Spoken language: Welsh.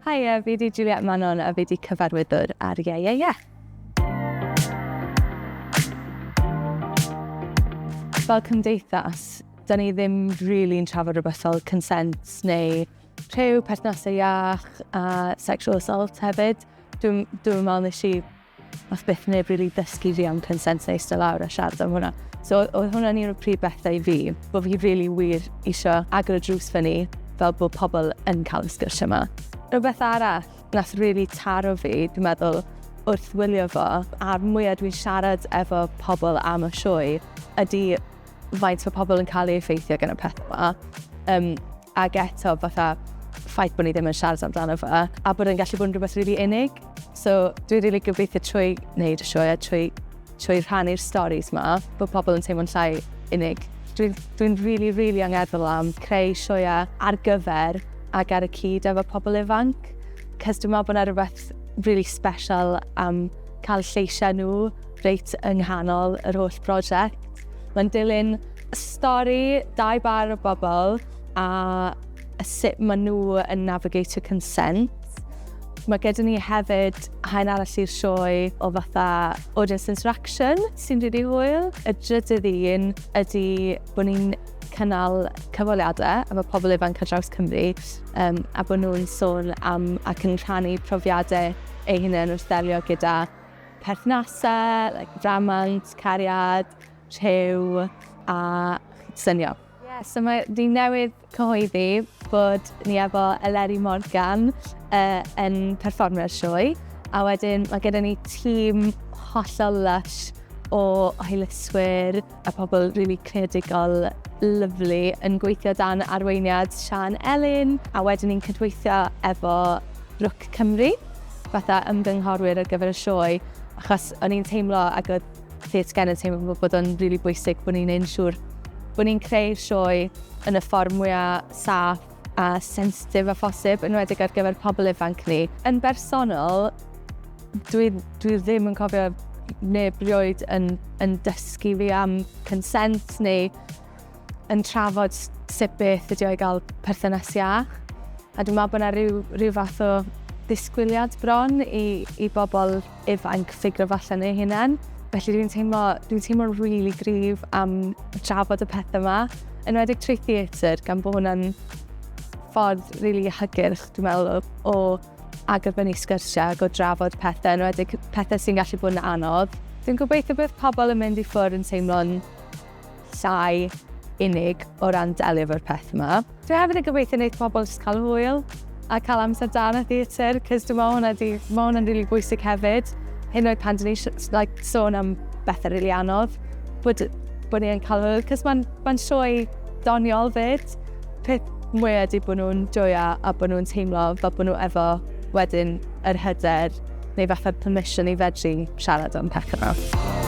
Haia, fi 'di Juliet Manon a fi 'di cyfarwyddwr ar Ie Ie Ie. Fel cymdeithas, da ni ddim really'n trafod rhywbeth fel consent neu rhyw, perthnasau iach a sexual assault hefyd. Dwi'n dwi meddwl nes i Nath byth neb rili ddysgu fi am consent neu eistedd lawr a siarad am hwnna. So oedd hwnna'n un o'r prif bethau i fi, bod fi rili wir isio agor y drws fyny fel bod pobl yn cael y sgyrsiau yma. Rhywbeth arall nath rili taro fi, dwi'n meddwl, wrth wylio fo, a'r mwyaf dwi'n siarad efo pobl am y sioe, ydy faint mae pobl yn cael ei effeithio gan y peth yma. Um, ac eto, fatha, ffaith bod ni ddim yn siarad amdano fe, a bod yn gallu bod yn rhywbeth rili really unig. So dwi'n rili really gobeithio trwy wneud y sioe a trwy, trwy rhannu'r stories ma, bod pobl yn teimlo'n llai unig. Dwi'n dwi really, really angerddol am creu sioeau ar gyfer ac ar y cyd efo pobl ifanc. Cos dwi'n meddwl bod yna rhywbeth really special am cael lleisiau nhw reit yng nghanol yr holl brosiect. Mae'n dilyn stori dau bar o bobl a sut maen nhw yn navigatio consent. Mae gyda ni hefyd haen arall i'r sioe o fatha audience interaction sy'n rili hwyl. Y drydydd un ydy bod ni'n cynnal cyfweliadau efo pobl ifanc ar draws Cymru um, a bod nhw'n sôn am ac yn rhannu profiadau eu hunain wrth ddelio gyda perthnasau, like, rhamant, cariad, rhyw a chydsyniad. Yeah, so mae ni newydd cyhoeddi bod ni efo Eleri Morgan uh, yn perfformio'r sioe. A wedyn mae gyda ni tîm hollol lush o hwyluswyr a pobl really creadigol lyflu yn gweithio dan arweiniad Sian Elin. A wedyn ni'n cydweithio efo Rwc Cymru, fatha ymgynghorwyr ar gyfer y sioe, achos o'n i'n teimlo ac oedd Theatr Gen yn teimlo bod o'n rili bwysig bod ni'n neud yn siŵr bod ni'n creu'r sioe yn y ffordd mwyaf saff a sensitif a phosib, yn enwedig ar gyfer pobl ifanc ni. Yn bersonol, dwi, dwi ddim yn cofio neb rioed yn, yn dysgu fi am consent neu yn trafod sut beth ydi o i gael perthynas iach. A dwi'n meddwl bod yna rhyw, rhyw fath o ddisgwyliad bron i, i bobl ifanc ffigro fo allan eu hunain. Felly dwi'n teimlo, dwi'n teimlo'n rili really gryf am drafod y pethau yma, yn enwedig trwy theatr, gan bod hwnna'n ffordd rili really hygyrch, dwi'n meddwl, o, o agor fyny sgyrsiau ac o drafod pethau, yn enwedig pethau sy'n gallu bod yn anodd. Dwi'n gobeithio bydd pobl yn mynd i ffwrdd yn teimlo'n llai unig o ran delio efo'r peth yma. Dwi hefyd yn gobeithio wneud pobl jyst cael hwyl a cael amser da yn y theatr, cos dwi'n meddwl hwnna di, mae hwnna'n rili bwysig hefyd. Hyn oed pan dyn ni like, sôn am bethau rili anodd, bod, bod ni yn cael hwyl, cos mae'n ma sioe doniol fyd. Peth mwyaf ydy bod nhw'n joio a bod nhw'n teimlo fel bod nhw efo wedyn yr hyder neu fatha'r permission i fedru siarad am pethau yma.